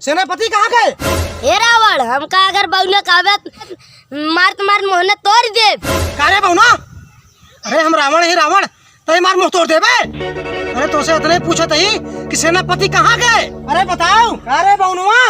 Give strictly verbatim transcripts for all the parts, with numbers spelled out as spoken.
सेनापति कहाँ गए? हे रावण, हमका अगर बउना कहबे, मारत मारत मुँह न तोड़ देब। का रे बउना? अरे हम रावण ही रावण, तई मार मुँह तोड़ देबे। अरे तोसे इतने पूछत ही कि सेनापति कहाँ गए? अरे बताओ। का रे बउनवा?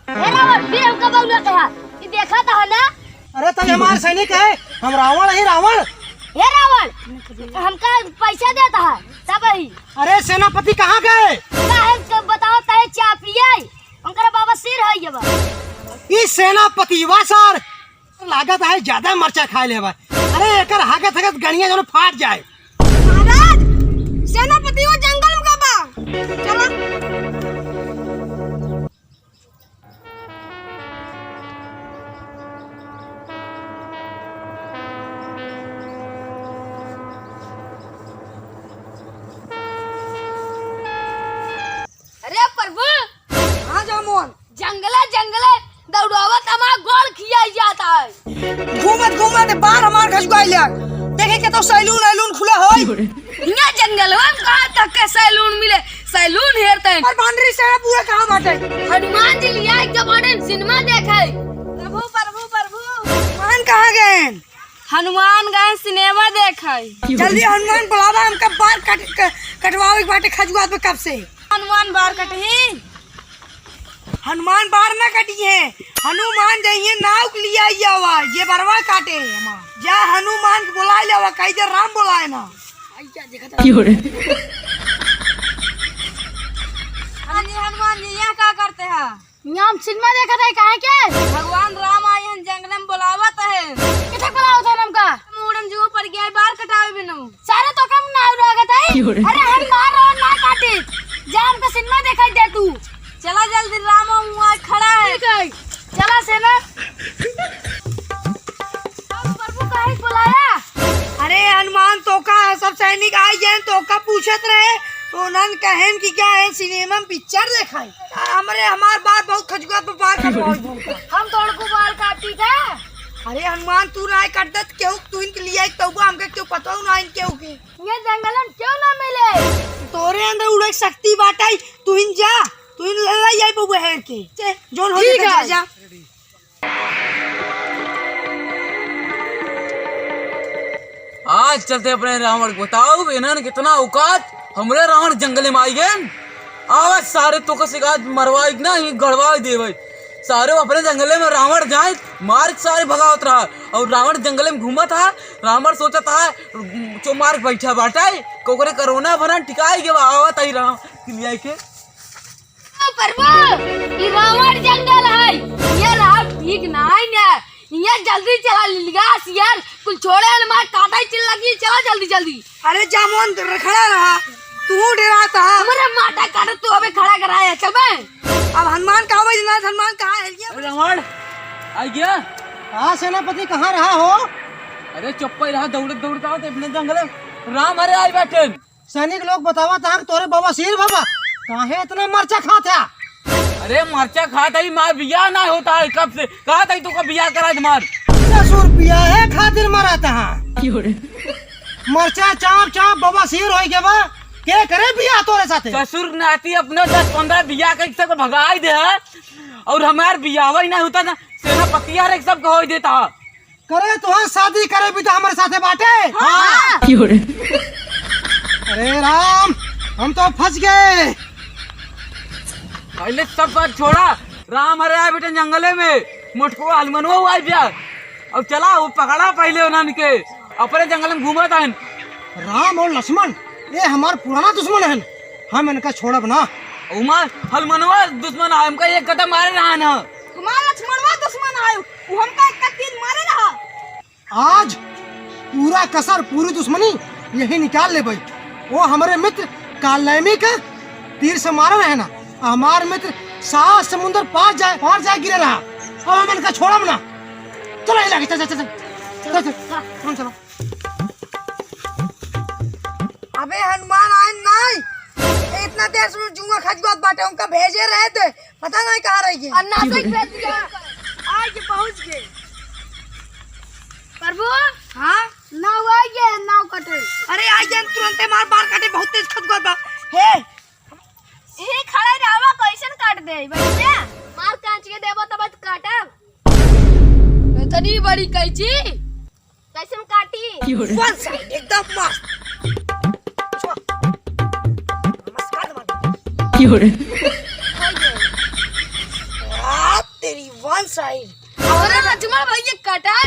हे रावण, फिर हमका बउना कहा? ई देखा तो है ना? अरे तई हमार सैनिक है, हम रावण ही रावण। हे रावण, हमका पैसा देता है, तब ही। अरे सेनापति कहाँ गए? काहे क-, बताओ, तहे चाह पिए, उनकर बाबा सिर है ये बा। ई सेनापति वा सर, लागत है ज्यादा मरचा खाए लेबा। अरे एकर हागत हगत गणिया जौन फाट जाए। महाराज, सेनापति वो जंगल में का बा। चला। अरे प्रभु, हाँ जामुन। जंगले जंगले दौड़ावत हमार गोड़ खियाई जाता है। घूमत घूमत बार हमार खजुआई ले। देखे के तो सैलून ऐलून खुला होई। हियाँ जंगलवा में कहाँ तक के सैलून मिले? सैलून हेरते हैं। और बांदरी से पूरा कहाँ बाटे? हनुमान जी लिया एक बारे सिनेमा देखे। प्रभु, प्रभु, प्रभु। हनुमान कहाँ गए? हनुमान गए सिनेमा देखे। जल्दी हनुमान बुलावा, हमका बार कट-, क-, कटवावे के बाटे खजुआत पे कब से। हनुमान बार कटही? हनुमान बार ना कटी है, हनुमान जइहे नाव के लिया आवा, ये बरवा काटे हमार। जा हनुमान के बुलाए लावा, कई देर राम बुलाए ना। क्यों रे? अरे हनुमान जी, यहाँ का करते हैं? यहाँ हम सिनेमा देखत है, काहे के? भगवान राम आए हैं, जंगल में बुलावत है। किथे बुलावत है हमका? मूड़न जुआ पड़ गया है, बार कटावे बिनु। सारे तो कम ना लागत है। क्यों रे? अरे हम बार और ना काटी, जा हमका सिनेमा देखाई दे तू। चला जल्दी, राम हुआ खड़ा है। ठीक है, चला सेना। अब प्रभु काहे बुलाया? अरे हनुमान, तोका सब सैनिक आई गए, तोका पूछत रहे, तो उन्हन कहेन कि क्या है सिनेमा में पिक्चर देखाई। हमरे, हमार बात बहुत खजुआ पे बात कर रहा है। हम तोड़ को बाल काटी का? अरे हनुमान, तू ना काट दे, केहू तू इनके लिए आई, तब हमके क्यों पता हो ना इनके हो के। ये जंगल में क्यों ना मिले? तोरे अंदर उड़े शक्ति बाटे, तू इन जा, तू इन ले ले आई बबुआ हेर के। चे, जोन हो ठीक जा, है। जा। आज चलते अपने रावण को बताओ, इन्हन कितना औकात, हमरे रावण जंगले में आई गए। आवा सारे तोका सिखा मरवाई ना, ही गड़वाई देवे। सारे अपने जंगले में रावण जाए, मार के सारे भगावत रहा। और रावण जंगले में घूमत हा, रावण सोचत हा, चो मार के बैठा बाटे, कोकरे कोरोना भरन टिकाई के आवा ताई राम के लिए के। ओ प्रभु, ई रावण जंगल है, ये राव ठीक ना है ना। ये जल्दी चला लिलगास यार, कुल छोड़े न मार काटा ही चिल्ला की, चला जल्दी जल्दी। अरे जामुन खड़ा रहा, तू डराता है। हमारे माटा काटो, तू अबे खड़ा करा है, चल बे। अब हनुमान कहाँ भाई, हनुमान कहाँ है ये? अरे रावण, आ गया? हाँ सेनापति, कहाँ रहा हो? अरे चुप्पा ही रहा, दौड़त दौड़त आओ तो अपने जंगल में। राम अरे आई बैठे। सैनिक लोग बतावा था कि तोरे बवासीर बाबा, काहे इतना मरचा खात है? अरे मरचा खात है, मार बियाह ना होता है कब से, कहा था तू का बियाह करा दे मार। ससुर बियाहे खातिर मरत है। क्यों रे? मरचा चाप चाप बवासीर होई गवा, के करे बियाह तोरे साथे? ससुर नाती अपने दस पन्द्रह बियाह के सबको भगाई दे है, और हमार बियाह ही ना होता ना, सेनापतिया रे सबको होई देता है। करे तोहार शादी करे भी तो हमारे साथे बाटे। हाँ। क्यों रे? अरे राम, हम तो फंस गए। पहले सब बात छोड़ा, राम अरे आए बेटे जंगले में, मोटको हलमनवा हुआ है प्यार। अब चला वो पकड़ा पहले उन्हन के, अपने जंगल में घूमत आइन। राम और लक्ष्मण, ये हमार पुराना दुश्मन है, हम इनका छोड़ब ना। उमा, हलमनवा दुश्मन है, हमका एक गदा मारे रहा ना। हमार लक्ष्मणवा दुश्मन आयो, वो हमका एक तीर मारे रहा। आज पूरा कसर, पूरी दुश्मनी यही निकाल लेबे। वो हमरे मित्र कालनेमी के तीर से मारे रहे ना, हमार मित्र सात समुंदर पार जाए, पार जाए गिरे रहा। अब हम इनका छोड़ब ना। चलो, ये लगे, चल, चल, चल, चल, चल, चल, चल, चलो। अबे हनुमान आए नाई, इतना देर से जुआ खजुआत बाटे, उनका भेजे रहे थे, पता नहीं कहाँ रह गए। और नासक भेज दिया उनका। आज पहुँच गए। प्रभु, हाँ? नाव आ गए, नाव कटे। अरे आ गए, तुरंते मार बार काटे, बहुत तेज खजुआत बा। हे, ई खड़े रहवा, कैसन काट दे, बढ़िया। मार कांच के देबो तब काटब। इतनी बड़ी कैंची? कैसन काटी? One side, एकदम मस्त। नमस्कार, नमस्कार। आ, तेरी one side। अरे लक्ष्मण भैया कटा।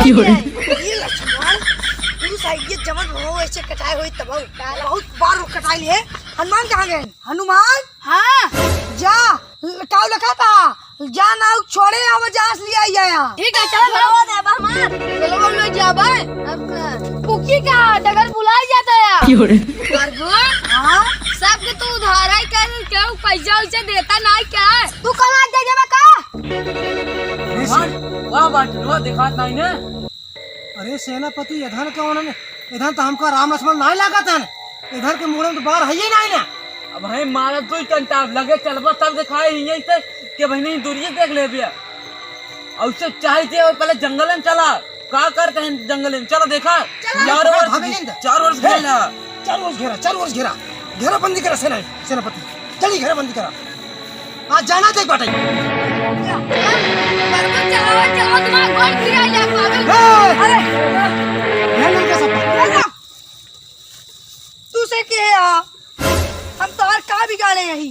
ये लक्ष्मण, तू side ये जवन हो ऐसे कटाए होई तब बहुत बार कटाई लिए। हनुमान कहाँ गए? हनुमान? हाँ। जा, ल-, काऊ लखा था। जा ना, छोड़े आवा, जास लिया आया। ठीक है, चलो, चलो। चलो, हम लोग जाबे। अब का? कुकी का डगर बुलाई जाता है। प्रभु, हाँ? सबके तू उधार ही कर, क्यों पैसा वैसा देता नहीं क्या? तू कहाँ दे देबा का? अरे वाह, वाह, बाटनवा दिखात नहीं ने। अरे सेनापति, इधर के उन्होंने, इधर तो हमका राम लक्ष्मण नहीं लागत है। इधर के मूड़े में तो बार है ही नहीं ना। अब है मारा दो ही घंटा, अब लगे चलबा तब दिखाए ही यही से कि बहनी दूरिये देख ले भैया। और उससे चाहे थे और पहले जंगल में चला, का करते हैं जंगल में, चला देखा। चला। चारों ओर भाग से, ले इंदर। चारों ओर से हे, घेरा। चारों ओर घेरा, चारों ओर घेरा, घेराबंदी करा सेना, सेनापति, जल्दी घेराबंदी करा। आज जाना देख बाटे। चलाओ, चलाओ, दिमाग गोल फिरा जा, पागल। ए! अरे, ये लड़का सब। तू से के है? हम तोहार का बिगाड़े यही?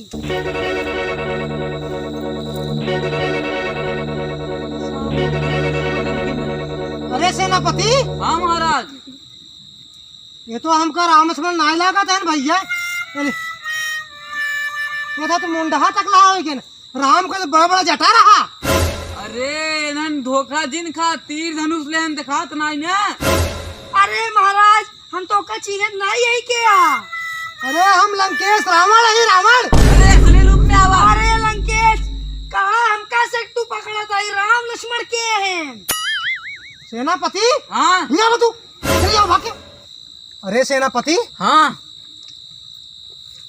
अरे सेनापति। हाँ महाराज। ये तो हमका राम लक्ष्मण नाय लागत है न भैया। अरे, ये तो मुंडहा तक ला होई के न। राम का तो बड़ा बड़ा जटा रहा। अरे, इन्हन धोखा जिन खा, तीर धनुष लेहन दिखात नाई ना। अरे महाराज, हम तो का चीन्हत नाई है क्या? अरे, हम लंकेश रावण है, रावण। अरे, असली रूप में आवा। अरे लंकेश, कहाँ हमका से तू पकड़ा था? ये राम लक्ष्मण के हैं? सेनापति? हाँ। यहाँ बा तू। चल जाओ भाग के। अरे सेनापति। हाँ।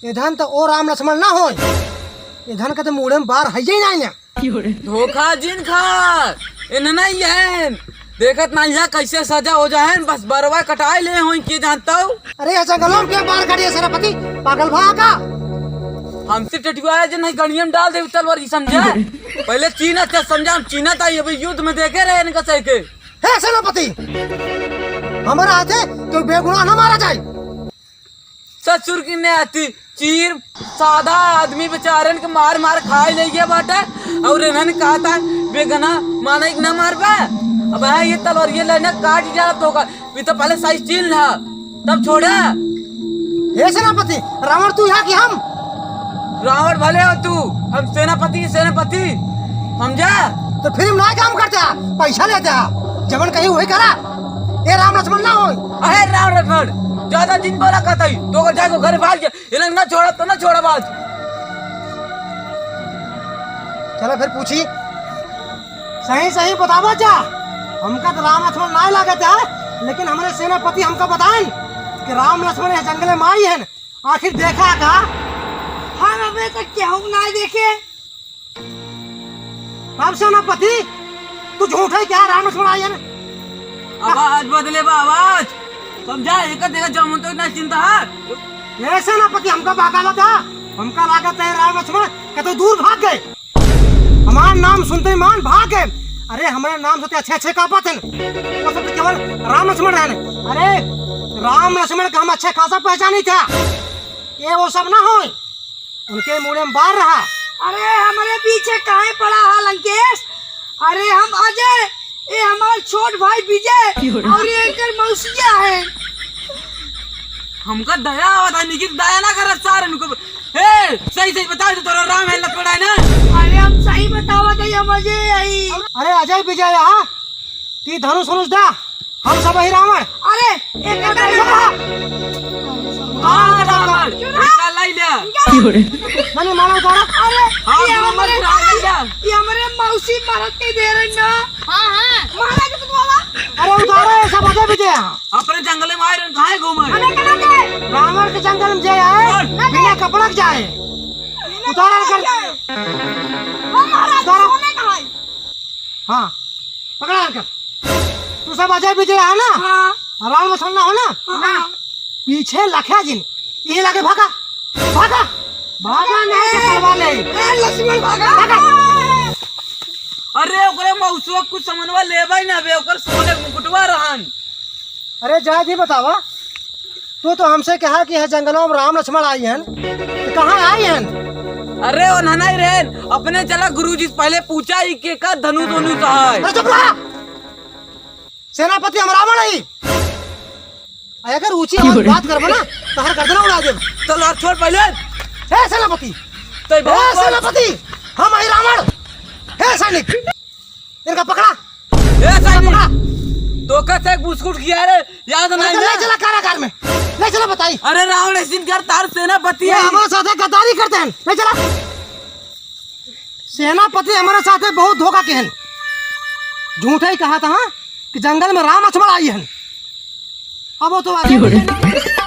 इधन तो ओ राम लक्ष्मण ना होय। इधन के तो मूड़े में बार है ही नहीं ना। धोखा जिन खा। इन्हन ही है। देखत नहीं है कैसे सजा हो जाए, बस बरवा कटाए ले होई के जानता हूँ। अरे ऐसा गलों के बार काटिए सेनापति, पागल भा का? हमसे टटुआए जे नहीं गणियम डाल दे तलवार की समझे। पहले चीन्हा था समझा, हम चीन्हा था, ये भी युद्ध में देखे रहे इनका सही के। हे सेनापति, हमारा हाथे तो बेगुनाह न मारा जाए। ससुर की ने आती चीर सादा आदमी बेचारन के मार मार खाए ले गया बाटे। और इन्हन कहा था बेगना माने कि न मारबे। अब है ये तलवार ये लेने काट जा तो का, ये तो पहले साइज चीन ला। तब छोड़ा। हे सेनापति, रावण तू यहाँ कि हम? रावण भले हो तू, हम सेनापति, सेनापति, समझा? तो फिर ना काम करता, पैसा लेता, जवन कहीं वही करा। ए राम लक्ष्मण ना होय। अहे राम लक्ष्मण, ज्यादा दिन बोला कहता ही, तो अगर जाए को घर भाग जा, इन्हें ना छोड़ा तो ना छोड़ा बात। चलो फिर पूछी। सही सही बतावा जा। हमका तो राम लक्ष्मण नाय लागत है, लेकिन हमरे सेनापति हमका बताएन कि राम लक्ष्मण यह जंगले में आई है। आखिर देखा का? हम अबे तक केहू नाय देखे। राम सेनापति, तू झूठ है क्या? राम लक्ष्मण आई है ना? आवाज बदले बा, आवाज। समझा, एक देखा जमुन तो ना चिंता है। ए सेनापति, हमका बाका लगा, हमका लागत है राम लक्ष्मण कतौ दूर भाग गए। हमार नाम सुनते ही मान भाग गए। अरे, हमारे नाम से तो अच्छे अच्छे कांपत हैं। वो सब तो केवल राम लक्ष्मण रहने। अरे, राम लक्ष्मण का हम अच्छा खासा पहचानी था। ये वो सब ना होय, उनके मुड़े में बार रहा। अरे, हमरे पीछे काहे पड़ा है लंकेश? अरे, हम अजय, ये हमार छोट भाई विजय, और ये एकर मौसिया है। हमका दया आवत है, लेकिन दया ना करत सारे नुको। ए, सही सही बता दे, तोरा राम है लपेड़ा है ना? अरे, हम सही बतावत है, हम अजय आई। अरे, अजय विजय, हाँ? ती धनुष धनुष दा, हम सब ही रावण। अरे, एक बार हाँ, रावण। हाँ, रावण। निकाल लाई ले। नहीं, मारा उतारा। अरे, हाँ, ये हमरे, ये हमरे मौसी मरत के दे रही ना। हाँ, हाँ। महाराज को बुलावा। अरे, उतारा, ये सब अजय विजय। अपने जंगल में आए रहे, कहाँ घूमे? हमें कहाँ दे? रावण के जंगल में जे आए, बोल। बिना कपड़ा के जाए। उतारा कर। ओ महाराज, उतारा। सोने कहाँ है? हाँ, पकड़ा कर। तू सब अजय विजय है ना? हाँ। राम लक्ष्मण ना हो ना? हाँ। पीछे लखे जिन, ये लगे भागा, भागा, भागा नहीं तो करवा ले। ए, लक्ष्मण भागा। भागा। अरे ओकरे मौसवा कुछ समनवा लेबै ना बे, ओकर सोने मुकुटवा रहन। अरे जाए दी बतावा, तू तो हमसे कहा कि है जंगलों में राम लक्ष्मण आई हन, तो कहाँ आई हन? अरे ओनहना ही रहन, अपने चला गुरुजी से पहले पूछा ही के का धनुष वनुष है। अरे चुप रहा। सेनापति हम रावण ही। अगर ऊंची आवाज बात करबो ना, तो हर गर्दन उड़ा देब। तो लड़ छोड़ पहले। हे सेनापति, तो ए बहुत सेनापति, हम ही रावण। हे सैनिक, इनका पकड़ा। ए सैनिक, पकड़ा। तोका से एक बिस्कुट खिया रे, याद नहीं ले ना? चला कारागार में, ले चला बताई। अरे रावण ऐसी कर तार सेनापति ये है। हमारे साथ गद्दारी करते हैं, ले चला। सेनापति हमारे साथ बहुत धोखा के हैं, झूठा ही कहा था, हाँ, कि जंगल में राम लक्ष्मण आई हैं। अब वो तो आ गए।